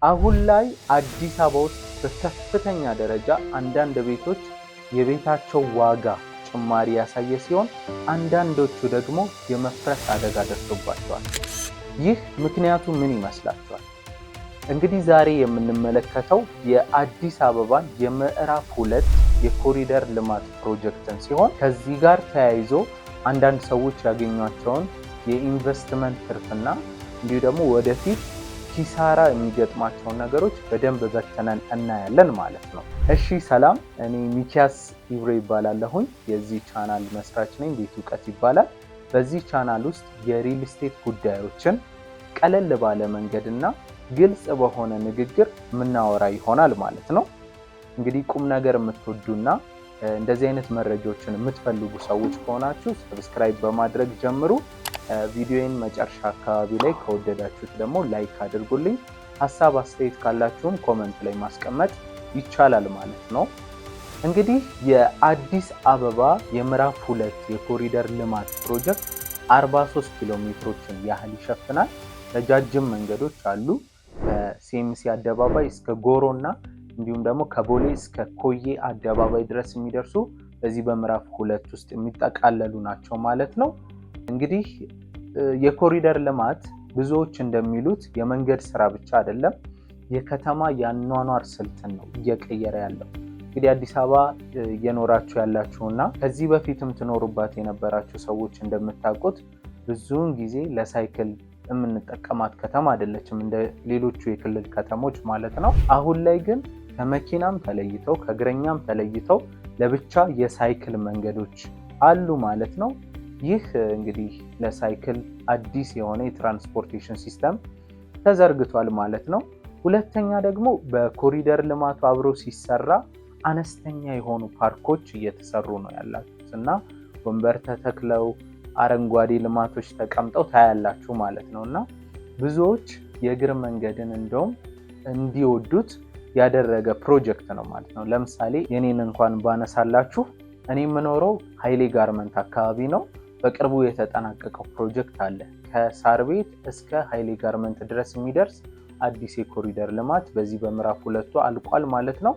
አሁን ላይ አዲስ አበባ ውስጥ በከፍተኛ ደረጃ አንዳንድ ቤቶች የቤታቸው ዋጋ ጭማሪ ያሳየ ሲሆን አንዳንዶቹ ደግሞ የመፍረስ አደጋ ደርሶባቸዋል። ይህ ምክንያቱ ምን ይመስላችኋል? እንግዲህ ዛሬ የምንመለከተው የአዲስ አበባን የምዕራፍ 2 የኮሪደር ልማት ፕሮጀክትን ሲሆን ከዚህ ጋር ተያይዞ አንዳንድ ሰዎች ያገኟቸውን የኢንቨስትመንት ትርፍና እንዲሁ ደግሞ ወደፊት ኪሳራ የሚገጥማቸውን ነገሮች በደንብ በትነን እናያለን ማለት ነው። እሺ ሰላም፣ እኔ ሚኪያስ ኢብሮ ይባላለሁኝ። የዚህ ቻናል መስራች ነኝ። ቤት እውቀት ይባላል። በዚህ ቻናል ውስጥ የ real estate ጉዳዮችን ቀለል ባለ መንገድና ግልጽ በሆነ ንግግር የምናወራ ይሆናል ማለት ነው። እንግዲህ ቁም ነገር የምትወዱና እንደዚህ አይነት መረጃዎችን የምትፈልጉ ሰዎች ከሆናችሁ subscribe በማድረግ ጀምሩ። ቪዲዮን መጨረሻ አካባቢ ላይ ከወደዳችሁት ደግሞ like አድርጉልኝ። ሀሳብ አስተያየት ካላችሁም comment ላይ ማስቀመጥ ይቻላል ማለት ነው። እንግዲህ የአዲስ አበባ የምዕራፍ 2 የኮሪደር ልማት ፕሮጀክት 43 ኪሎ ሜትሮችን ያህል ይሸፍናል። ረጃጅም መንገዶች አሉ። ከሲኤምሲ አደባባይ እስከ ጎሮ እና እንዲሁም ደግሞ ከቦሌ እስከ ኮዬ አደባባይ ድረስ የሚደርሱ በዚህ በምዕራፍ 2 ውስጥ የሚጠቃለሉ ናቸው ማለት ነው። እንግዲህ የኮሪደር ልማት ብዙዎች እንደሚሉት የመንገድ ስራ ብቻ አይደለም፣ የከተማ የአኗኗር ስልትን ነው እየቀየረ ያለው። እንግዲህ አዲስ አበባ እየኖራችሁ ያላችሁና ከዚህ በፊትም ትኖሩባት የነበራችሁ ሰዎች እንደምታውቁት ብዙውን ጊዜ ለሳይክል የምንጠቀማት ከተማ አይደለችም፣ እንደ ሌሎቹ የክልል ከተሞች ማለት ነው። አሁን ላይ ግን ከመኪናም ተለይተው ከእግረኛም ተለይተው ለብቻ የሳይክል መንገዶች አሉ ማለት ነው። ይህ እንግዲህ ለሳይክል አዲስ የሆነ የ transportation system ተዘርግቷል ማለት ነው። ሁለተኛ ደግሞ በኮሪደር ልማቱ አብሮ ሲሰራ አነስተኛ የሆኑ ፓርኮች እየተሰሩ ነው ያላችሁት እና ወንበር ተተክለው አረንጓዴ ልማቶች ተቀምጠው ታያላችሁ ማለት ነው እና ብዙዎች የእግር መንገድን እንደውም እንዲወዱት ያደረገ ፕሮጀክት ነው ማለት ነው። ለምሳሌ የኔን እንኳን ባነሳላችሁ እኔ የምኖረው ኃይሌ ጋርመንት አካባቢ ነው። በቅርቡ የተጠናቀቀው ፕሮጀክት አለ። ከሳር ቤት እስከ ኃይሌ ጋርመንት ድረስ የሚደርስ አዲስ የኮሪደር ልማት በዚህ በምዕራፍ 2 አልቋል ማለት ነው።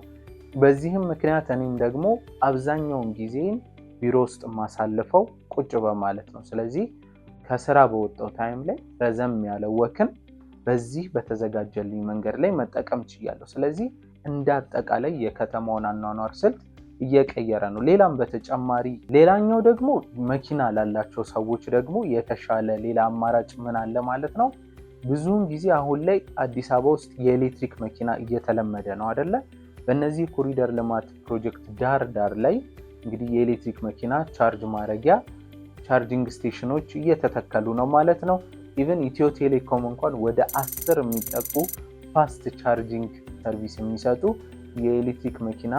በዚህም ምክንያት እኔም ደግሞ አብዛኛውን ጊዜን ቢሮ ውስጥ ማሳልፈው ቁጭ በማለት ነው። ስለዚህ ከስራ በወጣው time ላይ ረዘም ያለ walk ን በዚህ በተዘጋጀልኝ መንገድ ላይ መጠቀም ችያለሁ። ስለዚህ እንደ አጠቃላይ የከተማውን አኗኗር ስልት እየቀየረ ነው። ሌላም በተጨማሪ ሌላኛው ደግሞ መኪና ላላቸው ሰዎች ደግሞ የተሻለ ሌላ አማራጭ ምን አለ ማለት ነው። ብዙውን ጊዜ አሁን ላይ አዲስ አበባ ውስጥ የኤሌክትሪክ መኪና እየተለመደ ነው አይደለ? በእነዚህ ኮሪደር ልማት ፕሮጀክት ዳር ዳር ላይ እንግዲህ የኤሌክትሪክ መኪና charge ማድረጊያ charging station ኦች እየተተከሉ ነው ማለት ነው። Even ኢትዮ ቴሌኮም እንኳን ወደ 10 የሚጠጉ fast charging service የሚሰጡ የኤሌክትሪክ መኪና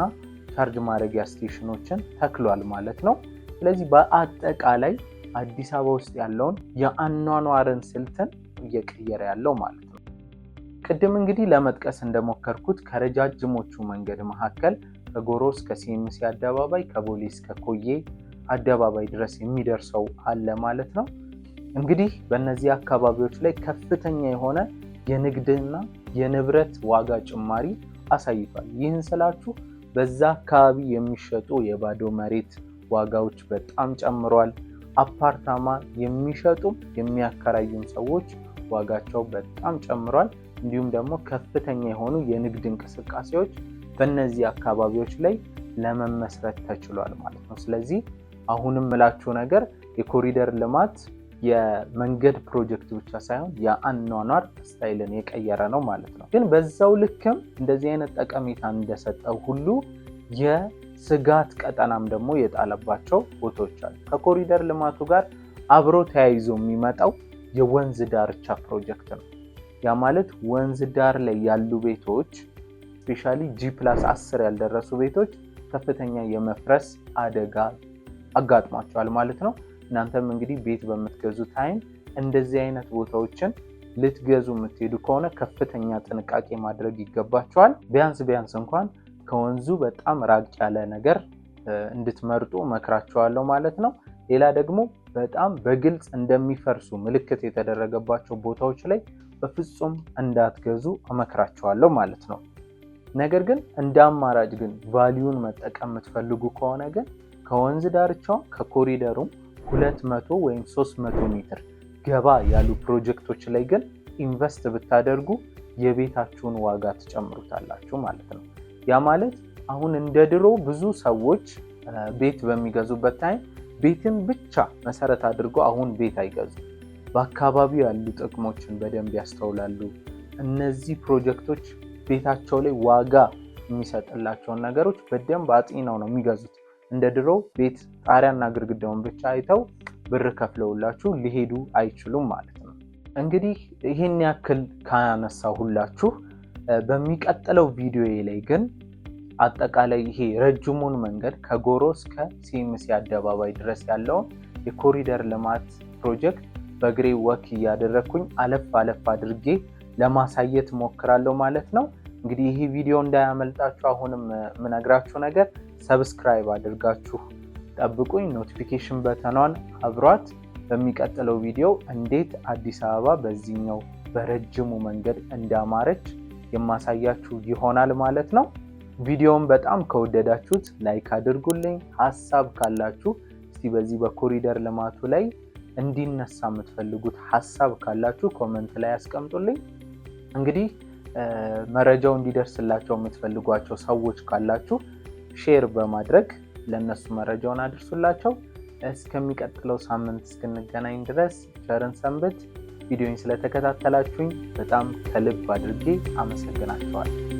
ቻርጅ ማድረጊያ station ኦችን ተክሏል ማለት ነው። ስለዚህ በአጠቃላይ አዲስ አበባ ውስጥ ያለውን የአኗኗርን ስልትን እየቀየረ ያለው ማለት ነው። ቅድም እንግዲህ ለመጥቀስ እንደሞከርኩት ከረጃጅሞቹ መንገድ መካከል ከጎሮ እስከ ሲኤምሲ አደባባይ፣ ከቦሌ እስከ ኮዬ አደባባይ ድረስ የሚደርሰው አለ ማለት ነው። እንግዲህ በእነዚህ አካባቢዎች ላይ ከፍተኛ የሆነ የንግድና የንብረት ዋጋ ጭማሪ አሳይቷል። ይህን ስላችሁ በዛ አካባቢ የሚሸጡ የባዶ መሬት ዋጋዎች በጣም ጨምሯል። አፓርታማ የሚሸጡም የሚያከራዩም ሰዎች ዋጋቸው በጣም ጨምሯል። እንዲሁም ደግሞ ከፍተኛ የሆኑ የንግድ እንቅስቃሴዎች በእነዚህ አካባቢዎች ላይ ለመመስረት ተችሏል ማለት ነው። ስለዚህ አሁንም ምላችሁ ነገር የኮሪደር ልማት የመንገድ ፕሮጀክት ብቻ ሳይሆን የአኗኗር style ን የቀየረ ነው ማለት ነው። ግን በዛው ልክም እንደዚህ አይነት ጠቀሜታ እንደሰጠው ሁሉ የስጋት ቀጠናም ደግሞ የጣለባቸው ቦታዎች አሉ። ከኮሪደር ልማቱ ጋር አብሮ ተያይዞ የሚመጣው የወንዝ ዳርቻ ፕሮጀክት ነው። ያ ማለት ወንዝ ዳር ላይ ያሉ ቤቶች specially G+10 ያልደረሱ ቤቶች ከፍተኛ የመፍረስ አደጋ አጋጥሟቸዋል ማለት ነው። እናንተም እንግዲህ ቤት በምትገዙ time እንደዚህ አይነት ቦታዎችን ልትገዙ የምትሄዱ ከሆነ ከፍተኛ ጥንቃቄ ማድረግ ይገባቸዋል። ቢያንስ ቢያንስ እንኳን ከወንዙ በጣም ራቅ ያለ ነገር እንድትመርጡ መክራቸዋለሁ ማለት ነው። ሌላ ደግሞ በጣም በግልጽ እንደሚፈርሱ ምልክት የተደረገባቸው ቦታዎች ላይ በፍጹም እንዳትገዙ እመክራችኋለሁ ማለት ነው። ነገር ግን እንደ አማራጭ ግን value ን መጠቀም የምትፈልጉ ከሆነ ግን ከወንዝ ዳርቻው ከኮሪደሩም 200 ወይም 300 ሜትር ገባ ያሉ ፕሮጀክቶች ላይ ግን invest ብታደርጉ የቤታችሁን ዋጋ ትጨምሩታላችሁ ማለት ነው። ያ ማለት አሁን እንደ ድሮ ብዙ ሰዎች ቤት በሚገዙበት time ቤትን ብቻ መሰረት አድርጎ አሁን ቤት አይገዙም። በአካባቢው ያሉ ጥቅሞችን በደንብ ያስተውላሉ። እነዚህ ፕሮጀክቶች ቤታቸው ላይ ዋጋ የሚሰጥላቸውን ነገሮች በደንብ አጢነው ነው የሚገዙት። እንደ ድሮ ቤት ጣሪያና ግድግዳውን ብቻ አይተው ብር ከፍለውላችሁ ሊሄዱ አይችሉም ማለት ነው። እንግዲህ ይህን ያክል ካነሳሁላችሁ በሚቀጥለው ቪዲዮ ላይ ግን አጠቃላይ ይሄ ረጅሙን መንገድ ከጎሮ እስከ ሲኤምሲ አደባባይ ድረስ ያለውን የኮሪደር ልማት ፕሮጀክት በእግሬ walk እያደረግኩኝ አለፍ አለፍ አድርጌ ለማሳየት ሞክራለሁ ማለት ነው። እንግዲህ ይህ ቪዲዮ እንዳያመልጣችሁ አሁንም የምነግራችሁ ነገር subscribe አድርጋችሁ ጠብቁኝ። Notification button ኗን አብሯት። በሚቀጥለው ቪዲዮ እንዴት አዲስ አበባ በዚህኛው በረጅሙ መንገድ እንዳማረች የማሳያችሁ ይሆናል ማለት ነው። ቪዲዮውን በጣም ከወደዳችሁት like አድርጉልኝ። ሀሳብ ካላችሁ እስቲ በዚህ በኮሪደር ልማቱ ላይ እንዲነሳ የምትፈልጉት ሀሳብ ካላችሁ comment ላይ አስቀምጡልኝ። እንግዲህ መረጃው እንዲደርስላቸው የምትፈልጓቸው ሰዎች ካላችሁ share በማድረግ ለእነሱ መረጃውን አድርሱላቸው። እስከሚቀጥለው ሳምንት እስክንገናኝ ድረስ ቸር እንሰንብት። ቪዲዮን ስለተከታተላችሁኝ በጣም ከልብ አድርጌ አመሰግናችኋለሁ።